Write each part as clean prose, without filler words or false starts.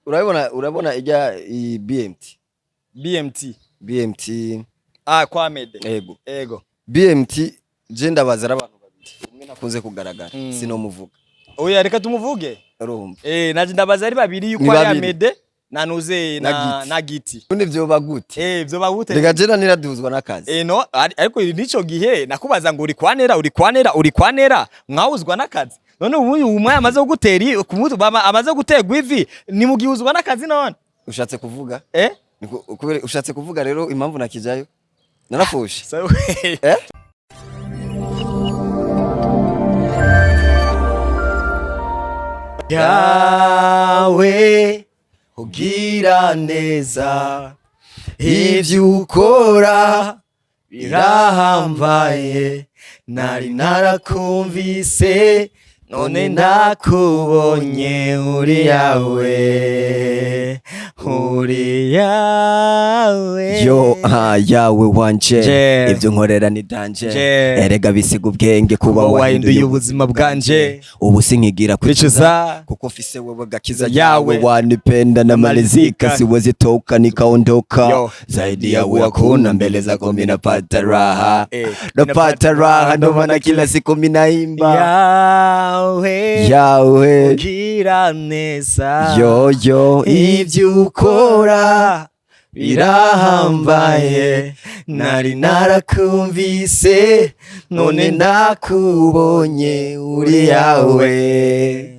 Urabona ijya i BMT. BMT. BMT. Ah, kwa Mede. Ego. Ego. BMT, je ndabaza ari abantu babiri, umwe nakunze kugaragara, sinomuvuga. Oya, reka tumuvuge. Urumva? Eh, naje ndabaza ari babiri yuko Ni ari babiri. Amede na Nuze Na na Giti. na Giti. Ubundi vyoba gute? Eh, vyo bagute. Reka je naniraduzwa n'akazi. Eh, no, ariko nico gihe nakubaza ngo uri kwanera, uri kwanera, uri kwanera, mwawuzwa n'akazi. None ubu uyu umwe amaze gutera kumutu amaze guterwa ivi, ni mugihuzwa n'akazi none? Ushatse kuvuga? Eh? Kubera ushatse kuvuga rero impamvu nakijayo narafushe. So, Eh. Yawe ugira neza, ivyo ukora birahambaye, nari narakumvise, none ndakubonye, uri yawe, uri yawe. Yo, ah, yawe wanje. Je. Ibyo nkorera ni danger. Je. Erega bisiga ubwenge kuba kuba wahinduye wahinduye ubuzima bwanje. Ubu sinkigira kwicuza, kuko mfise wewe gakiza. Yawe. Yawe wanipenda na malizika, siwezi toka nikaondoka. Yo. Zaidi yawe hakuna, mbele zako mimi napata raha. Eh, napata raha, ndo maana kila siku mimi naimba. Yawe yawe ugira neza, yo yo, ibyo ukora birahambaye, nari narakumvise, none nakubonye, uri yawe,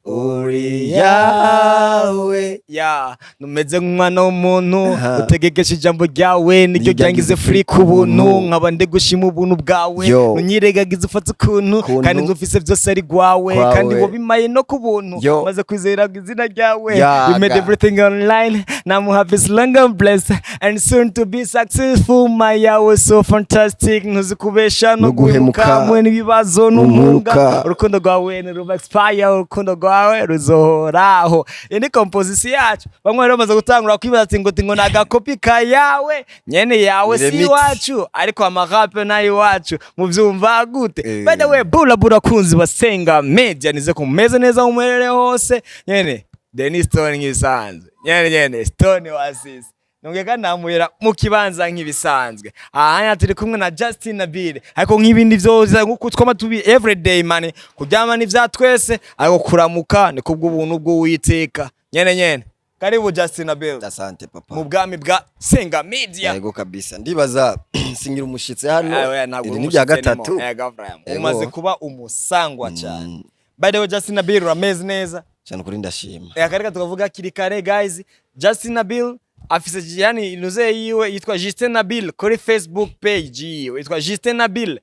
uri yawe. Ya, numeze nk'umwana w'umuntu. Utegekesha ijambo ryawe, niryo Niryo ryangize ryangize free ku buntu, nkaba ndi gushima ubuntu bwawe. Yo. Ntunyiregagize, ufate ukuntu Kuntu. kandi nzi ufise byose ari rwawe. Kwawe. Kandi wabimaye no ku buntu. Yo. Maze kwizera izina ryawe. Yaga. You made everything online. Now I'm happy, long and blessed and soon to be successful. My Yahweh, so fantastic, ntuzi kubesha no No guhemuka. guhemuka hamwe n'ibibazo n'umwuga. N'umwuka. Urukundo rwawe ntiruba expire, urukundo rwawe ruzohoraho. Iyi ni composition yacu. Bamwe rero bamaze gutangura kwibaza ati ngo ni agakopi ka yawe nyene, yawe Ni si remix. iwacu, ariko amarape nayo iwacu muvyumva gute? Eh. By the way, bula bula kunzi basenga media, nize kumeze neza umuherere hose nyene. Dennis Stone nk'ibisanzwe nyene, nyene Stone wasisi nongeye kandi namuhera mu kibanza nk'ibisanzwe. Aha turi kumwe na Justin Nabil, ariko nk'ibindi vyose nkuko twama tubi everyday man, kuryama ni vya twese, ariko kuramuka ni kubw'ubuntu bw'Uwiteka nyene nyene. Karibu Justin Nabil. Asante papa. Mu bwami bwa Senga Media. Yego kabisa, ndibaza singira umushitsi hano. Ah, oya, ntabwo Iri uri ni rya umushitsi gatatu. anymore. Yego, Abraham. Yego. Umaze kuba umusangwa cyane. By the way, Justin Nabil, urameze neza? Cyane, kuri ndashima. Akareka tukavuga hakiri kare guys, Justin Nabil afise yani inuze yiwe yitwa Justin Nabil kuri Facebook page yiwe yitwa Justin Nabil.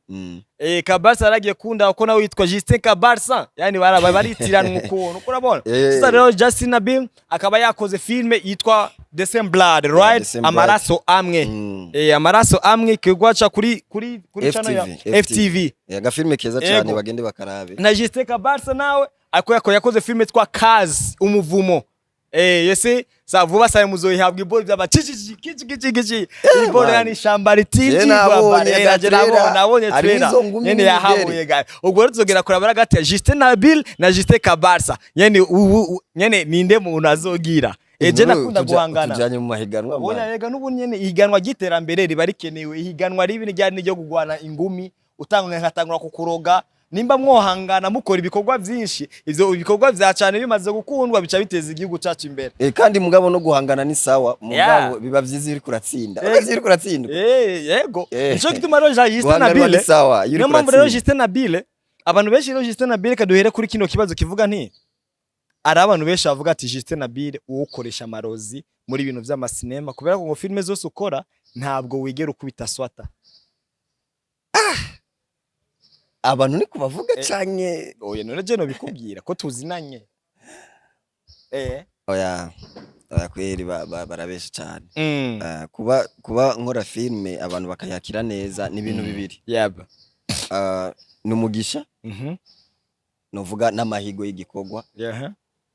Eh, Kabarsa aragiye kunda ko nawe yitwa Justin Kabarsa, yani baritiranwa ukuntu kurabona. Eh. Sasa rero Justin Nabil akaba yakoze filme yitwa The Same Blood, right? The Same Blood. Amaraso amwe. Eh, amaraso amwe kigwaca kuri channel ya FTV. FTV. Eh, agafilme keza cyane. Yego. Bagende bakarabe. Na Justin Kabarsa nawe ako yakoze filme yitwa Kazi umuvumo. Eh, yese sa vuba sa muzoyihabwa iboro byaba chichi kichi kichi kichi iboro. Man. Yani ishamba Je ritinjirwa. nabonye bare ga trailer. nabonye Harimo trailer izo ngumi nyene n'imigeri. yahabuye gaye. Ubwo rero tuzogera kurabara gati ya Justin Nabil na Justin Kabarsa nyene ubu nyene ninde muntu azogira. Eh, je nakunda guhangana. Tujanye mu mahiganwa. Oya. Man. Rega n'ubu nyene ihiganwa ry'iterambere riba rikenewe, ihiganwa ribi ryari n'iryo kugwana ingumi, utangura nkatangura kukuroga. Nimba mwohangana mukora ibikorwa byinshi, ivyo ibikorwa vya cane bimaze gukundwa bica biteza igihugu cacu imbere. Eh, kandi mugabo no guhangana ni sawa, mugabo biba vyiza iyo uriko uratsinda. Eh. Urazi iyo uriko uratsindwa. Eh, yego. Eh. Nico gituma rero Justin Guhanganwa Nabile ni sawa iyo niyo uriko mpamvu rero uratsinda. Justin Nabile, abantu benshi rero Justin Nabile, kaduhere kuri kino kibazo kivuga nti ari abantu benshi bavuga ati Justin Nabile ukoresha amarozi muri ibintu vy'amasinema, kubera ko ngo filime zose ukora ntabwo wigera ukubita swata. Abantu ni kubavuga Eh. canke? Oya, none je nobikubwira ko tuzinanye, eh. Oya oya, kweri barabesha cyane. Eh, kuba nkora filme abantu bakayakira neza ni ibintu bibiri. Eh, ni umugisha, novuga n'amahigo y'igikorwa.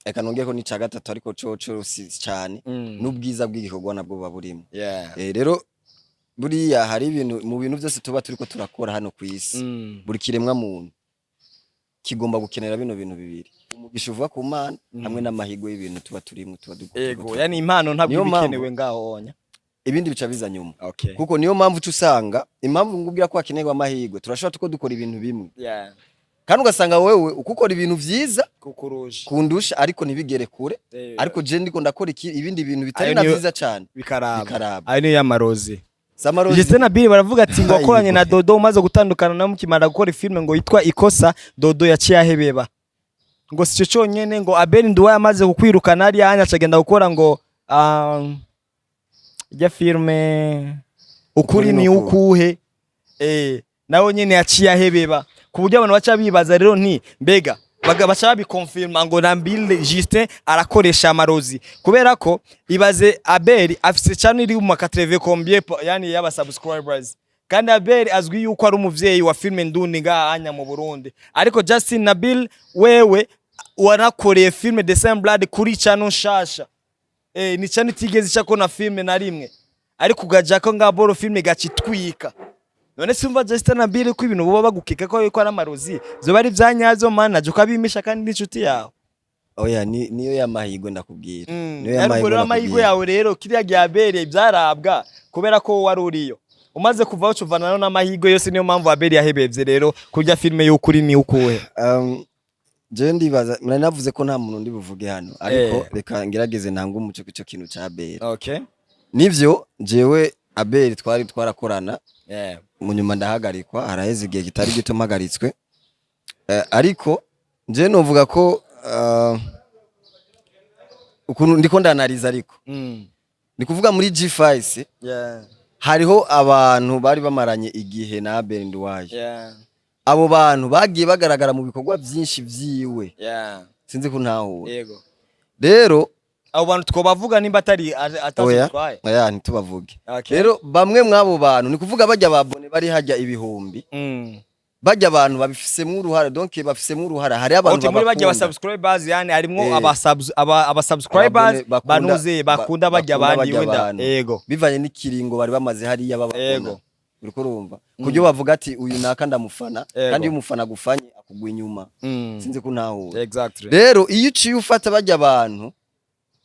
Reka nongere ko n'ica gatatu, ariko coco si cyane, n'ubwiza bw'igikorwa nabwo buba burimo. Eh, rero buriya hari ibintu mu bintu byose tuba turiko turakora hano ku isi, buri kiremwa muntu Kigomba gukenera bino bintu bibiri: umugisha uva ku Mana hamwe n'amahirwe y'ibintu tuba turimo, tuba Ego, yani impano ntabwo Niyo iba mpamvu. ikenewe ngaho onya. Ibindi bica biza nyuma. Kuko niyo mpamvu uca usanga, impamvu ngubwira ko hakenerwa amahirwe, turashobora tuko dukora ibintu bimwe kandi ugasanga wewe uko ukora ibintu vyiza kukurusha kundusha, ariko ntibigere kure. Ariko je ndiko ndakora ibindi bintu bitari Ayo na niyo- vyiza cane, bikaraba. Bikaraba. Ayo niyo y'amarozi. Samarozi. Justin Nabil baravuga ati ngo wakoranye na Ayiwe. Dodo, umaze gutandukana na mukimara gukora filme ngo yitwa Ikosa, Dodo yaciye ahebeba. Ngo sico cyonyene, ngo Abel Nduwa yamaze kukwirukana hariya hanya acagenda gukora ngo ijya filme Ukuri Ukuri ni ni ukuhe, nawe nyene yaciye ahebeba, ku buryo abantu baca bibaza rero nti mbega baca babikonfirma ngo Nabil Justin arakoresha amarozi, kubera ko ibaze Abel afise channel iri mu ma 80 combien yani y'aba subscribers, kandi Abel azwi yuko ari umuvyeyi wa filme ndundi ngaha anya mu Burundi, ariko Justin Nabil wewe wanakoreye filme The Same Blood kuri channel nshasha, ni channel itigeze icako na filme na rimwe, ariko ugajako nga boro filme gacitwika. None simva Justin Nabil ko ibintu boba bagukeka ko yuko ari amarozi zoba ari vyanyazo, mana je ukabimisha kandi n'inshuti yawe. Oya, ni niyo y'amahirwe ndakubwira. Niyo Ariko y'amahirwe rero amahirwe ndakubwira. yawe rero kiriya gihe Abel byarabwa kubera ko wari uriyo, umaze kuvaho cuvana n'amahirwe yose. Niyo mpamvu Abel yahebevye rero kurya filme y'Ukuri ni ukuhe. Jewe ndibaza nari navuze ko nta muntu ndi buvuge hano, ariko reka ngerageze ntange umuco kw'ico kintu ca Abel. Nivyo, jewe Abel twari twarakorana, mu nyuma ndahagarikwa, haraheze igihe kitari gito mpagaritswe. Ariko jewe novuga ko ukuntu ndiko ndanariza, ariko ni kuvuga muri G5 hariho abantu bari bamaranye igihe na Abel Nduwayo. Abo bantu bagiye bagaragara mu bikorwa byinshi vyiwe. Sinzi ko ntahura. Yego. Rero abo bantu twobavuga nimba atari atazi oya twaye? Oya, ntitubavuge. Okay. Rero bamwe mw'abo bantu, ni kuvuga bajya babone bari hajya ibihumbi, bajya abantu babifisemwo uruhara, donc bafisemwo uruhara, hari abantu Okay, muri bajya ba babakunda. subscribers, yani harimwo aba subscribers Ababone bakunda- banuze bakunda bajya bakunda abandi bajya wenda. abantu. Bivanye n'ikiringo bari bamaze hariya bababona. Uriko urumva kuryo bavuga ati uyu naka ndamufana, kandi iyo umufana agufanye akugwa inyuma. Sinzi ko ntahura. Rero iyo uciye ufata bajya abantu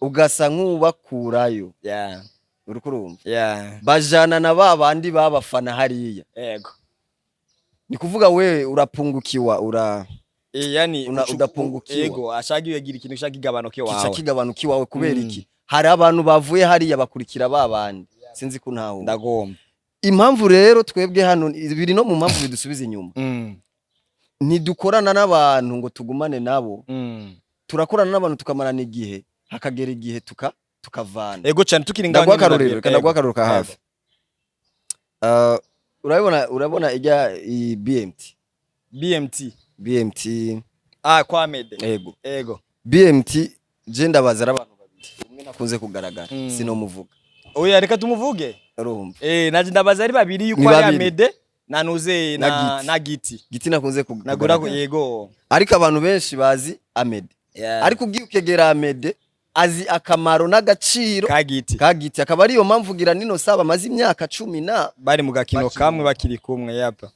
ugasa nk'ubakurayo, uriko urumva, bajana na ba bandi babafana hariya. Ni kuvuga we urapungukiwa, ura Yani udapungukiwa. Ego, ashaka yagira ikintu ushaka igabanuke Kica wawe. kigabanuka iwawe. Kubera iki? Hari abantu bavuye hariya bakurikira ba bandi. Sinzi ko ntahura. Ndagomba. Impamvu rero twebwe hano biri no mu mpamvu bidusubiza inyuma, ntidukorana n'abantu ngo tugumane nabo. Turakorana n'abantu tukamarana igihe, hakagera igihe tukavana. Ego cyane, tukiri ngaho Ndaguha nyene. akarorero, reka ndaguha akarorero ka hafi. Urabona ijya iyi BMT. BMT. BMT. Ah, kwa Mede. Ego. Ego. BMT, je ndabaza, ari abantu babiri, umwe nakunze kugaragara, sinomuvuga. Oya, reka tumuvuge. Urumva? Naje ndabaza ari babiri yuko Ni ari babiri. Amede na Nuze Na na Giti. na Giti. Giti nakunze Nagura kugaragara. Yego. Ariko abantu benshi bazi Amede. Ariko ugiye ukegera Amede, azi akamaro n'agaciro ka Giti. ka Giti, akaba ariyo mpamvu gira nino saba amaze imyaka 10 na bari mu gakino bakiri kamwe, bakiri kumwe yapa.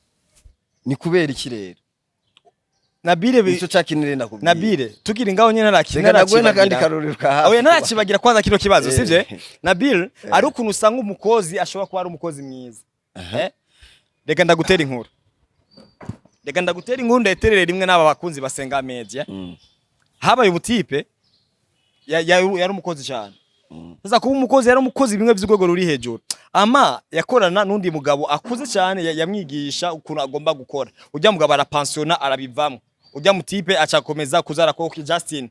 Ni kubera iki rero? Nabire Nico cakinire ndakubwira. Nabire tukiri ngaho nyene Reka ndaguhe n'akandi narakibagira. karorero ka hafi. Oya, narakibagira kwanza kino kibazo. Sivyo Nabil, ari ukuntu usanga umukozi ashobora kuba ari umukozi mwiza. Reka ndagutera inkuru, reka ndagutera inkuru ndayeterere rimwe n'aba bakunzi basenga media. Habaye ubutipe yari umukozi cyane. Sasa kuba umukozi, yari umukozi bimwe by'urwego ruri hejuru, ama yakorana n'undi mugabo akuze cyane yamwigisha ukuntu agomba gukora. Ujya mugabo arapansiona, arabivamo. Ujya mutipe acakomeza kuzara ko Justin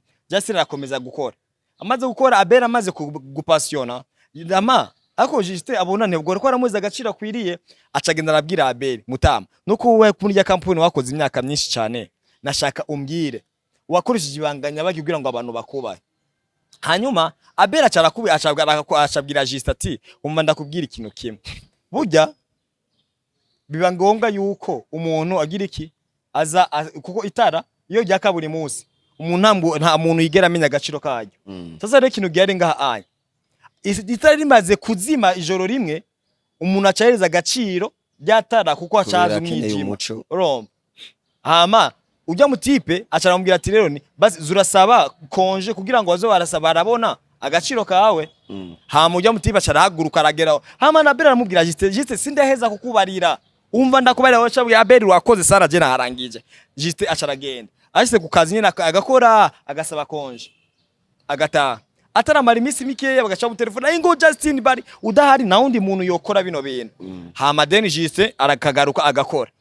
arakomeza gukora. Amaze gukora, Abel amaze gupasiona, ama ariko Justin abona ntibwo ko aramuzi agaciro akwiriye, acagenda arabwira Abel: "Mutama, nuko wowe kuri ya kampuni wakoze imyaka myinshi cyane, nashaka umbwire wakoresheje ibanga nyabaki kugira ngo abantu bakubahe." Hanyuma Abel acarakubi acabwira Justin ati: "Umva, ndakubwira ikintu kimwe. Burya biba ngombwa yuko umuntu agira iki aza kuko itara iyo ryaka buri munsi, umuntu nta muntu yigera amenya agaciro karyo. Sasa rero ikintu gihari ngaha aya, itara rimaze kuzima ijoro rimwe, umuntu acahereza agaciro ryatara kuko Kubera acaza akeneye umwijima." umuco. Urumva, hama Ujya mu type aca aramubwira ati: "Rero ni basi zurasaba congé kugira ngo baze barasaba barabona agaciro kawe." Hama ujya mu type aca arahaguruka, arageraho. Hama na Abel aramubwira: "Juste, Juste, sindaheza kukubarira, umva ndakubarira." Waca abwira Abel: "Wakoze sana, je naharangije." Juste aca aragenda, ashitse ku kazi nyene agakora, agasaba congé, agataha. Ataramara iminsi mikeya bagaca mu telefone ngo: "Justin bari udahari nta wundi muntu yokora bino bintu." Hama then Justin arakagaruka agakora.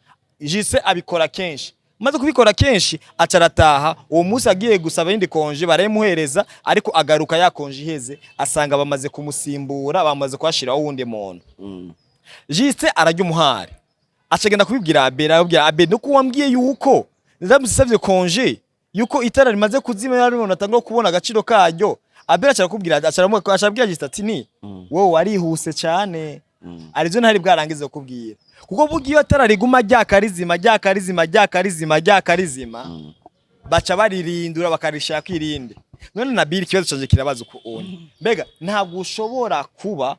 Justin abikora kenshi, maze kubikora kenshi aca arataha. Uwo munsi agiye gusaba iyindi congé, barayimuhereza, ariko agaruka ya congé iheze, asanga bamaze kumusimbura, bamaze kuhashiraho uwundi muntu. Justin ararya umuhari, acagenda kubibwira Abel. Arabwira Abel: "Nuko wambwiye yuko ndamusavye congé, yuko itara rimaze kuzima, yari umuntu atangwa kubona agaciro karyo." Abel aca arakubwira, aca arabwira Justin ati: "Ni wowe warihuse cyane, arivyo ntari bwarangize kukubwira, kuko burya iyo atara riguma ryaka rizima, ryaka rizima, ryaka rizima, ryaka rizima, baca baririndura bakarishaka irindi." None Nabil, ikibazo canje kirabaza uko unye: mbega ntabwo ushobora kuba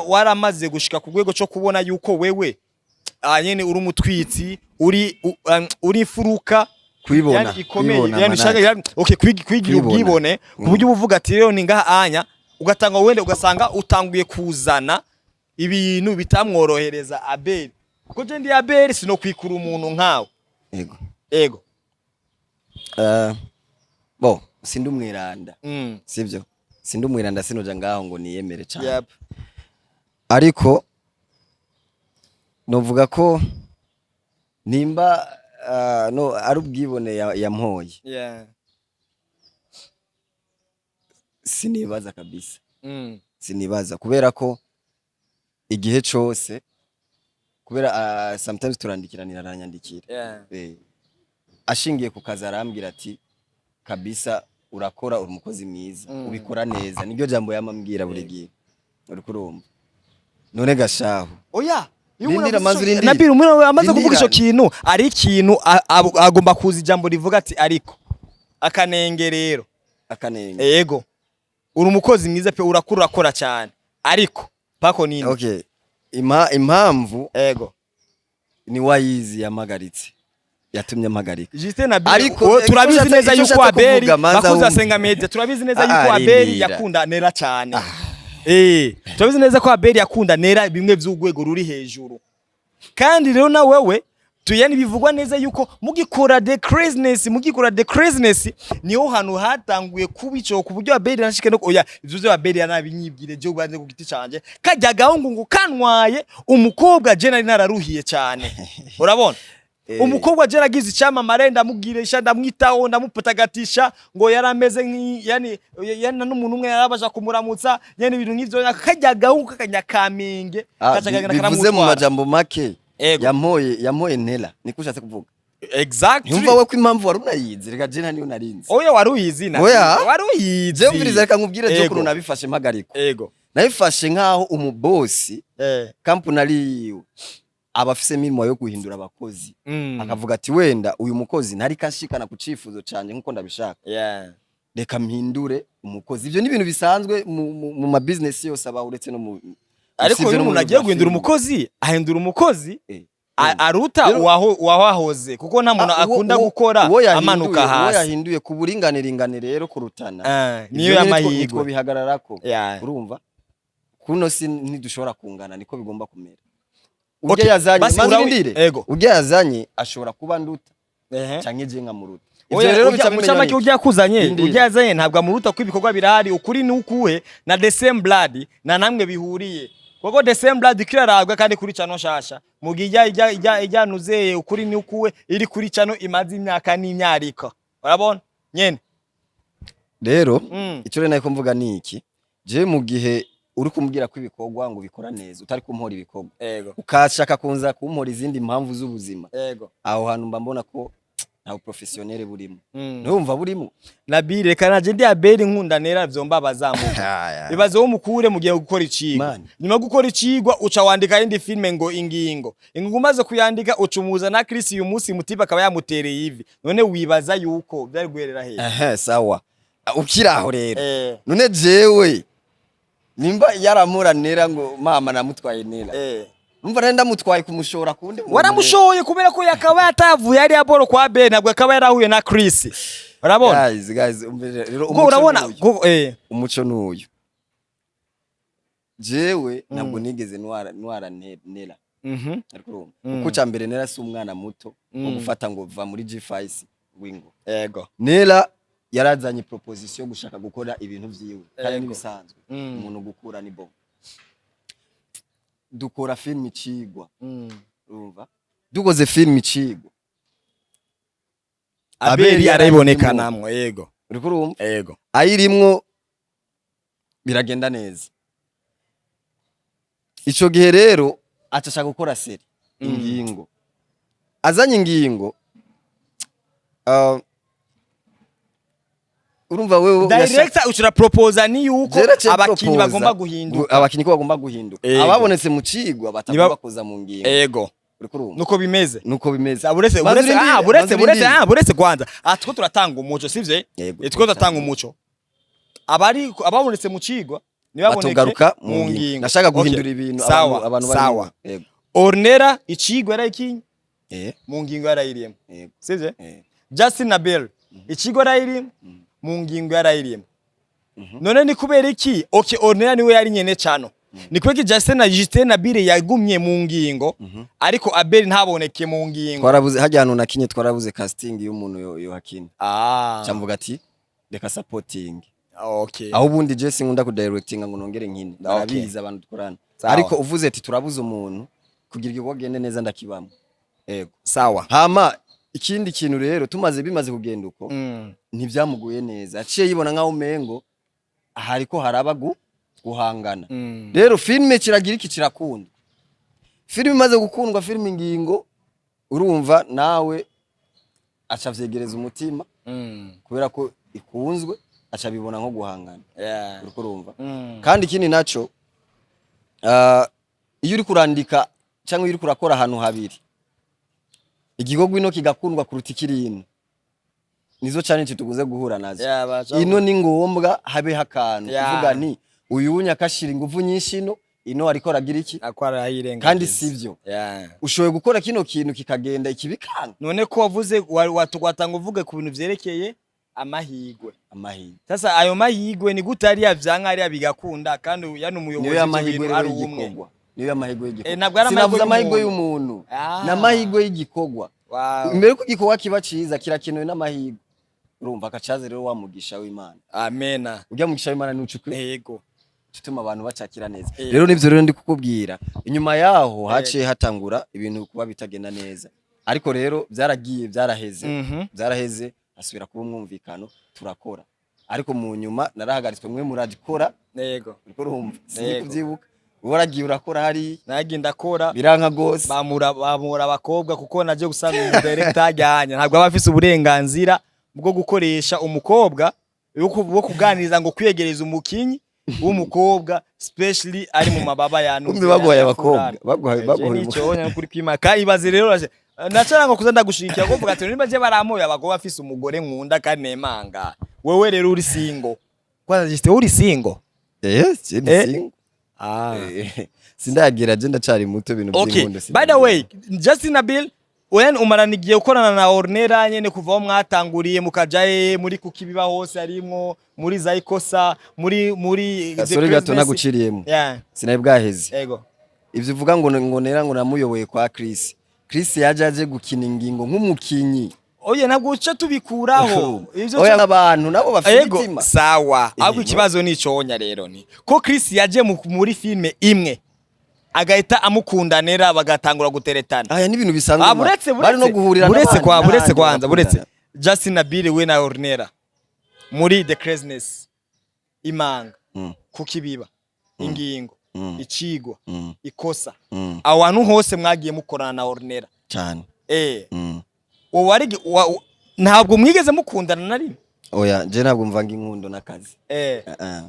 waramaze gushika ku rwego cyo kubona yuko wewe nyene uri umutwitsi, uri imfuruka Kwibona, yani ikomeye, kwibona, yani ushaka manake. yani, okay, kwigira Kwibona. ubwibone ku buryo ubuvuga ati: "Rero ni ngaha anya." Ugatanga wende ugasanga utanguye kuzana ibintu bitamworohereza Abel, kuko je ndi Abel sino kwikura umuntu nkawe. Yego. Ego. Bo sindi umwiranda, sivyo? Sindi umwiranda, sinoja ngaho ngo niyemere cyane. Ariko novuga ko nimba no ari ubwibone yampoye, sinibaza kabisa. Sinibaza, kubera ko igihe cose, kubera sometimes turandikiranira, aranyandikira. Ashingiye ku kazi arambwira ati: "Kabisa urakora, uri umukozi mwiza, ubikora neza." Niryo jambo yamambwira buri gihe, uriko urumva? None gashahu. Oya, iyo umuntu Rindira, avuze manzi urindire. Nabil, umuntu amaze kuvuga ico Rindira. kintu, ari ikintu agomba kuza ijambo rivuga ati: "Ariko akanenge rero." Akanenge. Ego, uri umukozi mwiza pe, urakura, urakora cyane, ariko pako nini? Okay, impamvu Ego. ni wayizi yamagaritse, yatumye mpagarika. Justin Nabil, Ariko, turabizi neza icyo yuko nshatse Abeli kuvuga, manza bakuze wumve. asenga media, turabizi neza Ah, yuko Abeli rindira. yakunda Nera cyane. Turabizi neza ko Abeli yakunda Nera bimwe vy'urwego ruri hejuru. Kandi rero na wewe tuyani bivugwa neza yuko mugikora the craziness, mugikora the craziness, niho hantu hatanguye kuba ico, ku buryo Abeli nashike no oya, ivyo vyo Abeli yanabinyibwire je ubanze ku giti canje, kajya gahungu ngo kanwaye umukobwa je nari nararuhiye cyane, urabona? Umukobwa je yaragize icyamamare, ndamugirisha, ndamwitaho, ndamupatagatisha, ngo yarameze nk'i yani n'umuntu umwe yarabasha kumuramutsa yani, ibintu nk'ivyo. Kajya gahungu k'akanyakamenge kaca kagenda bivuze mu karamutwara. majambo make, Ego. yampoye Ntera, niko ushatse kuvuga? Exactly. Ntumva we ko impamvu wari unayizi? Reka je niyo narinzi. Oya, wari uyizi na Oya. wari uyizi. Je umviriza, reka nkubwire je Ego. ukuntu nabifashe mpagarikwa. Ego. Nabifashe nkaho umubosi, kampuni ari yiwe, aba afise imirimo yo guhindura abakozi, akavuga ati: "Wenda uyu mukozi ntari kashikana ku cifuzo canje nkuko ndabishaka, reka mpindure umukozi." Ivyo ni ibintu bisanzwe mu ma business yose abaho, uretse no mu Ariko usibye iyo no mu umuntu bintu agiye vya guhindura filime. umukozi, ahindura umukozi aruta uwahoze, kuko nta muntu akunda gukora uwo yahinduye, amanuka uwo hasi. yahinduye ku buringaniringane rero kurutana. Niyo Ivyo nyene y'amahirwe. nitwo bihagararako. Urumva kuno si ntidushobora kungana, niko bigomba kumera. Okay, Urya yazanye, basi manzi urindire. Ego. Urya yazanye ashobora kuba nduta canke je nkamuruta. Ivyo Oya, rero bica mu bimenywa camake n'iki? ujya kuzanye, Rindira. ujya yazanye ntabwo amuruta, ko ibikorwa birahari. Ukuri ni ukuhe na the same blood na namwe bihuriye, kuko the same blood kirarabwa kandi kuri cano nshasha, mu gihe ijya nuzeye ukuri ni ukuwe iri kuri cano imaze imyaka n'imyariko, urabona nyene. Rero ico rero nariko mvuga ni iki: je mu gihe uri kumbwira ko ibikorwa ngo ubikora neza, utari kumpora ibikorwa, ukashaka kunza kumpora izindi mpamvu z'ubuzima, aho hantu mba mbona ko nta professionnel burimo. Ntumva burimo. Nabil, reka naje ndi Abeli nkunda nera vyomba bazamuka. Ibaze wo mukure mugiye gukora icigwa. Man. Nyuma yo gukora icigwa uca wandika indi filme ngo Ingingo. Ingingo umaze kuyandika, uca umuza na Chris uyu munsi, mutiba akaba yamutereye ivi. None wibaza yuko byari guherera hehe? Ehe, sawa, ukiri aho rero, none jewe nimba yaramura nera ngo mama namutwaye nera, Umva, nari ndamutwaye kumushora kundi muntu. Waramushoye kubera ko yakaba yatavuye hariya boro kwa Ben, ntabwo akaba yarahuye na Chris, urabona? Guys, guys, umve rero. Kuko Umuco urabona n'uyu. kuko Umuco n'uyu: jewe ntabwo nigeze ntwara Nera. Ariko urumva, kuko cya mbere Nera si umwana muto wo gufata ngo va muri G5 wingo. Nera yarazanye proposition yo gushaka gukora ibintu vyiwe kandi n'ibisanzwe. Umuntu gukura ni bon. Dukora film Icigwa. Urumva, dukoze film Icigwa, Abeli Abeli arayibonekanamwo, yego. Uriko urumva? Yego. Ayirimwo, biragenda neza. Ico gihe rero aca ashaka gukora série Ingingo. Azanye Ingingo, urumva wewe Director ushobora proposa ni yuko Jewe abakinyi proposa bagomba guhinduka. Abakinyi ko bagomba guhinduka. Ababonetse mu Cigwa batagomba kuza mu Ngingo. Uriko urumva? Nuko bimeze. Nuko bimeze. Sa buretse Maze buretse urindire, ah, buretse maze buretse urindire. Ah, buretse kwanza. Ah, two turatanga umuco, sivyo? Yego. Two turatanga umuco. Abari ababonetse mu Cigwa ntibaboneke Batogaruka mu Ngingo. Nashaka guhindura ibintu. Sawa. Abantu Sawa. Yego. Ornera Icigwa yarayikinye, mu Ngingo yarayirimo. Sivyo? Eh. Justin na Bell Icigwa yarayirimo, mu Ngingo yarayirimo. None ni kubera iki? Okay, Ornera niwe yari nyene cano. Ni kubera iki Justin na Bill yagumye mu Ngingo, ariko Abel ntaboneke mu Ngingo? Twarabuze hajya hantu nakinye, twarabuze casting y'umuntu yo hakina. Camvuga ati reka supporting. Aho ubundi je sinkunda ku directinga ngo nongere nkine. Barabizi abantu dukorana. Sawa. Ariko uvuze ati turabuze umuntu kugira igikorwa gende neza, ndakibamo. Yego. Sawa. Hama ikindi kintu rero, tumaze bimaze kugenda uko, ntibyamuguye neza, aciye yibona nkaho umengo hariko haraba guhangana. Rero filime kiragira iki, kirakundwa. Filime imaze gukundwa, filime Ingingo, urumva nawe aca avyegereza umutima. Kubera ko ikunzwe, aca abibona nko guhangana. Uriko urumva? Kandi ikindi naco, iyo uri kurandika cyangwa iyo uri kurakora ahantu habiri, igikorwa ino kigakundwa kuruta ikiri ino, nizo challenge tuguze guhura nazo. Yeah, Ino ni ngombwa habeho akantu kuvuga nti uyu wunya akashira inguvu nyinshi ino, ino ariko aragira iki. Akwara ayirengagiza. Kandi sivyo. Ushoboye gukora kino kintu kikagenda, ikibikanga. None ko wavuze watanga uvuge ku bintu vyerekeye amahigwe. Amahirwe. Sasa ayo mahigwe ni gute hariya vyanka, hariya bigakunda, kandi yani umuyobozi Niyo w'ivyo y'amahirwe bintu rero ari umwe? y'igikorwa, niyo y'amahirwe y'igikorwa. Ntabwo ari Sinavuze amahirwe amahirwe y'umuntu, Ah. ni amahirwe y'igikorwa. Imbere yuko igikorwa kiba ciza, kirakenewe n'amahirwe. Urumva akacaze rero wa mugisha w'Imana. Amena. Urya mugisha w'Imana ni ucukwe Yego. utuma abantu bacakira neza. Eh. Rero nivyo rero ndi kukubwira, inyuma yaho haciye hatangura ibintu kuba bitagenda neza, ariko rero byaragiye, byaraheze. Byaraheze, hasubira kuba umwumvikano, turakora. Ariko mu nyuma narahagaritswe, mwe muradikora. Uriko urumva? Sinzi kuvyibuka, waragiye urakora hariya. Nagiye ndakora. Biranka gose. Bamura abakobwa, kuko naje gusanga umu director ajyanye ntabwo aba afise uburenganzira bwo gukoresha umukobwa wo kuganiriza ngo kwiyegereza umukinyi w'umukobwa, especially ari mu mababa ya Kumbe baguhaye abakobwa, baguhaye Nico kuri kwimaka ibaze rero nacara ngo kuza ndagushikira ko mvuga ati nimba je baramoye abagabo bafise umugore nkunda kandi nemanga. Wewe rero uri single kwanza, juste uri single? Eh, je ndi Eh. single. Ah. Sindagira, je ndacari muto, ibintu by'inkundo. By the way, Justin Nabil, wewe umarana igihe ukorana na Ornella nyene kuva aho mwatanguriye mukaja he muri kukibiba hose, harimwo muri Zaikosa, muri The Gasore gato. Craziness. Naguciriyemo. Sinari bwaheze. Ivyo uvuga ngo Nera ngo namuyoboye kwa Chris, Chris yaje aje gukina Ingingo nk'umukinyi. Oye, ntabwo uca tubikuraho ivyo. Oya, abantu nabo bafite Ego. imitima. Sawa, ahubwo Eh, ikibazo ni iconya rero ni ko Chris yaje muri filme imwe agahita amukundanira, bagatangura guteretana. Aya ni ibintu bisanzwe. Ah, buretse Bari no buretse guhurira buretse n'abandi kwa buretse n'ahandi kwanza buretse bakundana. Justin Nabil, we na Ornella muri The Craziness, Imanga, Kukibiba, Ingingo, Icigwa, Ikosa, aho hantu hose mwagiye mukorana na Ornella. Cyane. Wowe wari ntabwo mwigeze mukundana na rimwe? Oya, je ntabwo mvanga inkundo n'akazi. Ah, ah.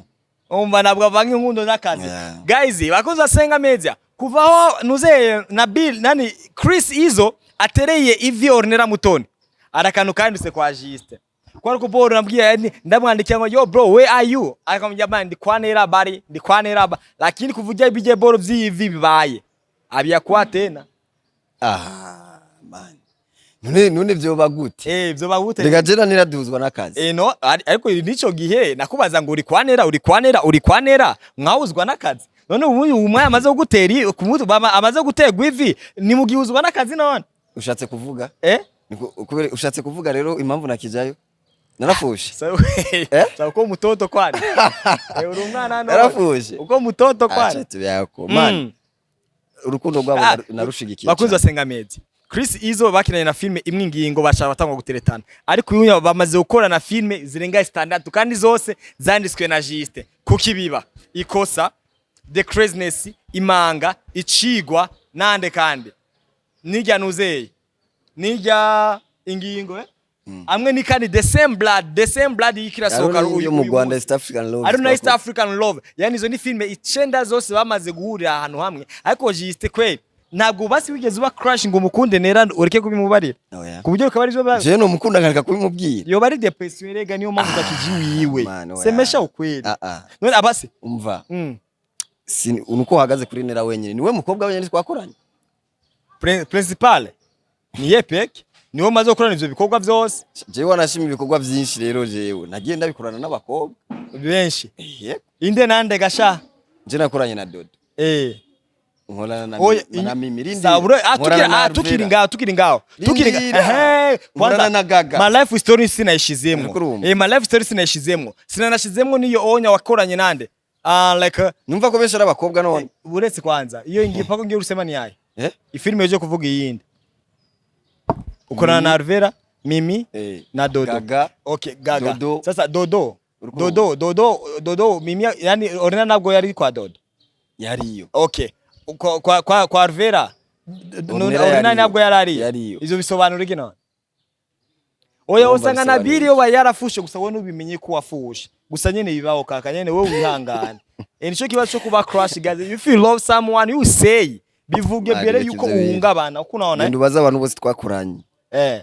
Umva, ntabwo avanga inkundo n'akazi. Yeah. Guys, bakoze Asenga Media, kuva aho nuzeye Nabil nani Chris Izo atereye ivi Ornella Mutoni, arakantu kanditse kwa Juste kwa ariko bro nabwiye yani, ndamwandikiye ngo yo bro, where are you? Akamubwira man, ndi kwa Nera bari, ndi kwa Nera ba, lakini kuvuga ibije boro vy'ivi bibaye. Abiyakuwa tena. Ah man, none vyoba gute? Eh, vyoba gute? Rega jera niraduzwa n'akazi. Eh, no, ariko nico gihe nakubaza ngo uri kwa Nera, uri kwa Nera, uri kwa Nera, mwawuzwa n'akazi. None ubu uyu mwanya amaze kugutera amaze guterwa ivi, ni mugihuzwa n'akazi none? Ushatse kuvuga Eh. Kubera ushatse kuvuga rero impamvu nakijayo narafushe. Sawa. Eh? Sawa, uko mutoto kwani? Eh, uri umwana none. Narafushe. Uko mutoto kwani? Acha tubyako man. Urukundo rwabo Ah, narushigikiye bakunzi cane. basenga media, Chris Izo bakinanye na filme imwe ingingo, bashaka batangwa guteretana, ariko uyu bamaze gukora na filme zirenga zitandatu kandi zose zanditswe na Juste. Kuki biba ikosa, The Craziness, Imanga, Icigwa nande kandi nijya nuzeye nijya ingingo, eh? Amwe ni kandi The Same Blood, The Same Blood yikirasohoka. Hariho n'iyo mu Rwanda, East African Love. Ari na East Twakoze. African Love. Yani izo ni filme icenda zose bamaze guhurira ahantu hamwe. Ariko Juste kweli ntabwo basi wigeze uba crush ngo umukunde Nera ureke kubimubarira? Oya. Ku buryo bikaba arivyo Jewe nomukunda nkareka kubimubwira? Yoba ari depression rega, niyo mpamvu utakiji wiwe. Man, oya. Semesha ukweli. Ah, ah. None abasi Umva, si nuko uhagaze kuri Nera wenyine, niwe mukobwa wenyine twakoranye. Principal ni ye peke, niwe maze gukorana ivyo bikorwa vyose. Jewe wanashima ibikorwa vyinshi rero, jewe nagiye ndabikorana n'abakobwa benshi. Yego. Inde nande gasha? Je nakoranye na Dodo, nkorana na Oya, na Mimi Rindi, Saburo, ah, nkorana tukiri na ah, tukiri Alvera. ngaho, tukiri ngaho, tukiri ngaho. Rindira. Ehe, Nkorana kwanza na Gaga. My Life Story sinayishizemwo. Ariko urumva. Eh, My Life Story sinayishizemwo, sinanashizemwo niyo onya wakoranye nande, ah, like Numva ko benshi ari abakobwa none. Uretse kwanza iyo ngiye pako ngiye urusema ni yayo Eh. ifilme yoje kuvuga iyindi ukorana na Alvera, Mimi na Dodo. Gaga. Okay, Gaga. Dodo. Sasa Dodo. Uriko Dodo, Dodo, Dodo, Mimi, yani Ornella ntabwo yari kwa Dodo? Yariyo. Okay, kwa Alvera, Ornella Ornella yariyo. ntabwo yari ariyo? Yariyo. Ivyo bisobanura iki none? Oya, Urumva usanga na bisobanura Biri iki? yo yarafushe gusa wowe nubimenye ko wafushe gusa nyene bibaho kaka nyene, wewe wihangane. Eh, nico kibazo cyo kuba crush, guys. If you love someone, you say, bivuge Ah, mbere reka yuko ivyo bintu. uhungabana uko unaona, eh? Genda ubaze abantu bose twakoranye.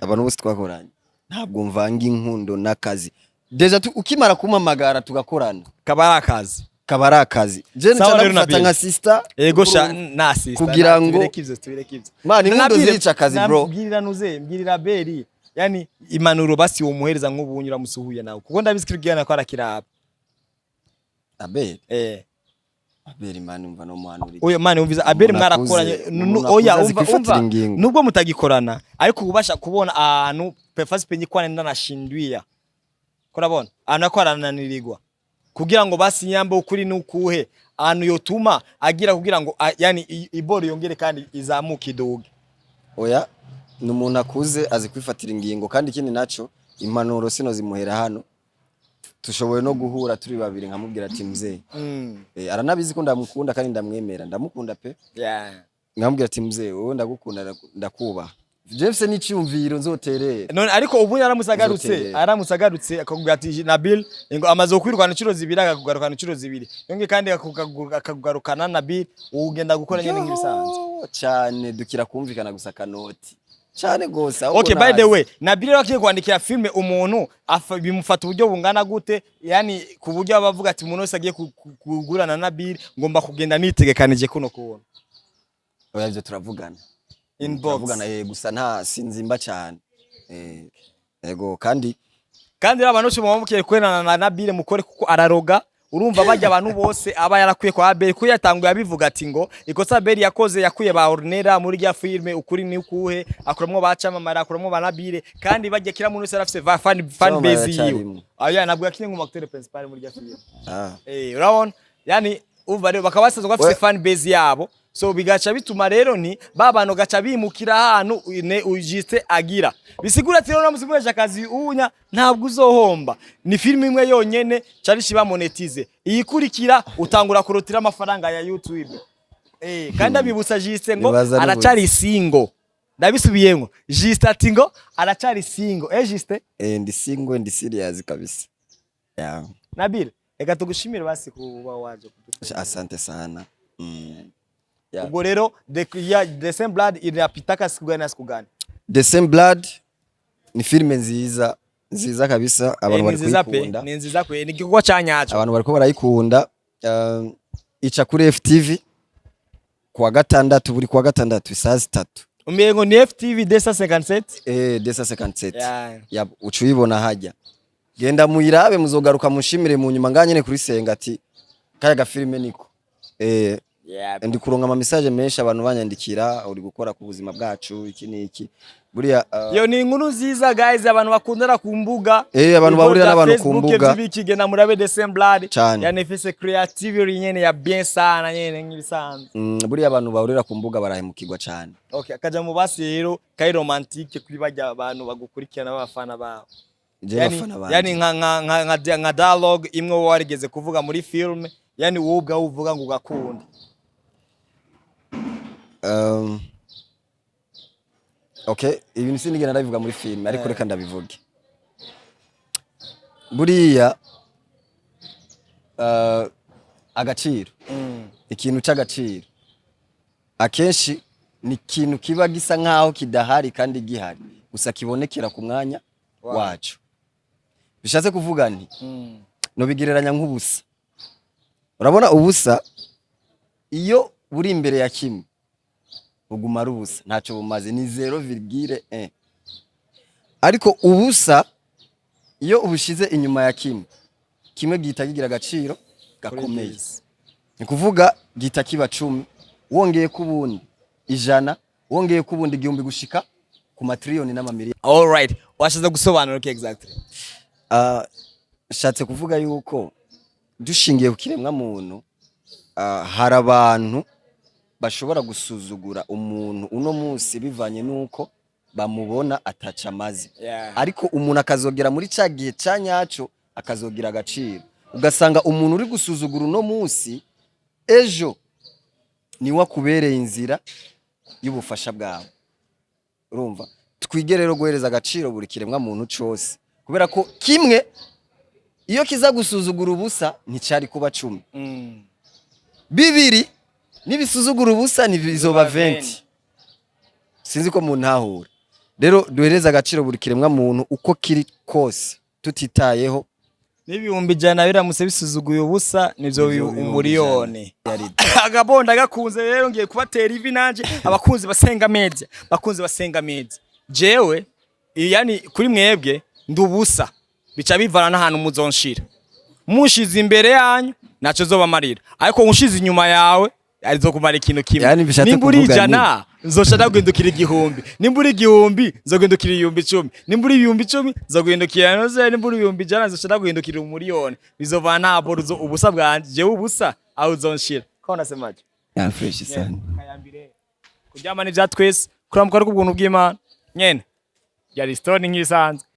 Abantu bose twakoranye, ntabwo mvanga inkundo n'akazi. Déjà ukimara kumpamagara tugakorana, kaba ari akazi. Kaba ari akazi. Je Sawa rero, ndagufata Nabil. nka sister. Ego sha, na sister. Kugira ngo- tubireke ivyo, tubireke ivyo. Man, inkundo Nabire- zirica akazi, bro. Mbwirira nuze, mbwirira Beri, yani impanuro basi womuhereza nk'ubu uramusuhuye nawe, kuko ndabizi ko ibwirana ko arakiraba. Abel? Eh. Abel, man, umva no muhanura. Oya man, umviza Abel, Umuntu mwarakoranye. umuntu Oya, akuze azi umva, kwifatira umva ingingo. Nubwo mutagikorana, ariko ubasha kubona ahantu pefasi penye kwa nenda nashinduia, kurabona ahantu ako arananirirwa kugira ngo basi nyambe ukuri nukuhe ahantu yotuma agira kugira ngo yani iboro yongere kandi izamuke iduge. Oya, ni umuntu akuze azi kwifatira ingingo. Kandi ikindi naco, impanuro sino zimuhera hano, tushoboye no guhura turi babiri nkamubwira ati mzee. Aranabizi ko ndamukunda kandi ndamwemera, ndamukunda pe. Nkamubwira ati mzee, wowe ndagukunda, ndakubaha, James n'icyumviro nzoterera. None ariko ubu yaramutse agarutse, Nzoterera. aramutse agarutse akakubwira ati Nabil, ngo amaze kwirukana inshuro zibiri, akakugarukana inshuro zibiri, yongeye kandi akakugarukana, Nabil ugenda gukora nyene nk'ibisanzwe? Yo, cyane, dukira kumvikana gusa kanoti cyane gose ahubwo. Okay, by the nazi. way, Nabil rero agiye kwandikira filme umuntu bimufata uburyo bungana gute? Yani ku buryo aba avuga ati umuntu wese agiye kugurana na Nabil ngomba kugenda nitegekanije kuno kuntu. Oya, ivyo turavugana. Inbox. Turavugana, gusa nta sinzimba cyane, ego kandi. Kandi rero abantu bose muba mugiye kwerana na Nabil mukore, kuko araroga. Urumva bajya abantu bose aba yarakwiye kwa Abel, kuko yatanguye abivuga ati ngo ikosa Abel yakoze, yakuye ba Ornella muri rya filme ukuri ni ukuhe, akuramwo ba Camamara, akuramwo ba Nabil, kandi bajya kira muntu wese arafise fan Camamara base yiwe. aracarimwo. Aya ntabwo yakinye nk'umu acteur principal muri rya filme. Eh, urabona yani umva rero bakaba basanzwe bafise fan base yabo, so bigaca bituma rero ni ba bantu gaca bimukira ahantu ne ujiste agira. Bisigura ati rero uramutse akazi unya ntabwo uzohomba, ni filime imwe yonyene cari shiba monetize, iyikurikira utangura kurotira amafaranga ya YouTube. Eh, kandi abibutsa Juste ngo Nibaza n'ubuzi. aracari single. Ndabisubiyemwo, Juste ati ngo aracari single. Eh, Juste? Eh, ndi single, ndi serious kabisa, yeah. Nabil, reka tugushimire basi kuba waje kudufasha. Asante sana. Yeah. Ubwo rero ya The Same Blood inapitaka siku gani na siku gani? The Same Blood ni filime nziza nziza kabisa, abantu Eh, ni bari nziza pe. kuyikunda. Ni nziza pe, ni igikorwa ca nyaco. Abantu bariko barayikunda. Ica kuri FTV. Kuwa gatandatu, buri kuwa gatandatu isaha 3. Umengo ni FTV 257. 257. Yeah. Ya, uca uyibona hajya, genda muyirabe, muzogaruka mushimire mu nyuma nganye kuri Senga ati kaya gafilime niko ndi kuronka ama message menshi, abantu banyandikira uri gukora ku buzima bwacu, iki n'iki buriya. Yo, ni inkuru nziza guys, abantu bakundana ku mbuga. Abantu bahurira Ibigo vya n'abantu ku Facebook mbuga. vy'ibiki, genda murabe Desemblade. Cane. Yani ifise creativity nyene ya bien sana nyene nk'ibisanzwe. Buriya abantu bahurira ku mbuga barahemukirwa cane. Okay, akaja mu basi rero kari romantique kuri barya abantu bagukurikirana b'abafana bawe. Je Yani, bafana banje. yani nka dialogue imwe wowe warigeze kuvuga muri film, yani wowe ubwawe uvuga ngo ugakunda. Okay, ibintu sinigera ndabivuga muri film, ariko reka ndabivuge. Buriya agaciro, ikintu c'agaciro akenshi ni ikintu kiba gisa nkaho kidahari kandi gihari, gusa kibonekera ku mwanya wacu. Bishatse kuvuga nti nobigereranya nk'ubusa. Urabona ubusa iyo buri imbere ya kimwe buguma ari ubusa, ntacyo bumaze, ni 0,1. Ariko ubusa iyo ubushize inyuma ya kimwe, kimwe gihita kigira agaciro gakomeye. Ni kuvuga gihita kiba 10, wongeye ku bundi 100, wongeye ku bundi 1000, gushika ku matiriyoni n'amamiliyoni. Alright, washize gusobanura okay, exactly. Nshatse kuvuga yuko dushingiye ku kiremwa muntu, hari abantu bashobora gusuzugura umuntu uno munsi bivanye nuko bamubona ataca amaze, ariko umuntu akazogera muri ca gihe ca nyaco akazogira agaciro. Ugasanga umuntu uri gusuzugura uno munsi, ejo niwe akubereye inzira y'ubufasha bwawe. Urumva, twige rero guhereza agaciro buri kiremwa muntu cose, kubera ko kimwe iyo kiza gusuzugura ubusa nticari kuba 10. Bibiri nibisuzugura ubusa ntibizoba 20. Sinzi ko muntahura. Rero duhereze agaciro buri kiremwa muntu uko kiri kose, tutitayeho. N'100,000 biramutse bisuzuguye ubusa nivyo Nivyo 1,000,000. Yari Agabonda gakunze rero ngiye kubatera ivi nanje, abakunzi basenga media, bakunzi basenga media, jewe yani kuri mwebwe ndubusa, bica bivana n'ahantu muzonshira. Mushize imbere yanyu naco zobamarira, ariko unshize inyuma yawe arizokumara ikintu kimwe. Yani bishatse Nimba uri kuvuga 100 nzoca ndaguhindukira 1000, nimba uri 1000 nzoguhindukira 10,000, nimba uri 10,000 nzoguhindukira noze, nimba uri 100,000 nzoca ndaguhindukira 1,000,000. Bizovana ntabwo ubusa bwanje, jewe ubusa aho uzonshira. Ko unasemaje? Ya, fresh sana. Kayambire kuryama ni vya twese, kuramuka ari kubuntu bw'Imana nyene. Yari stone nk'isanzwe.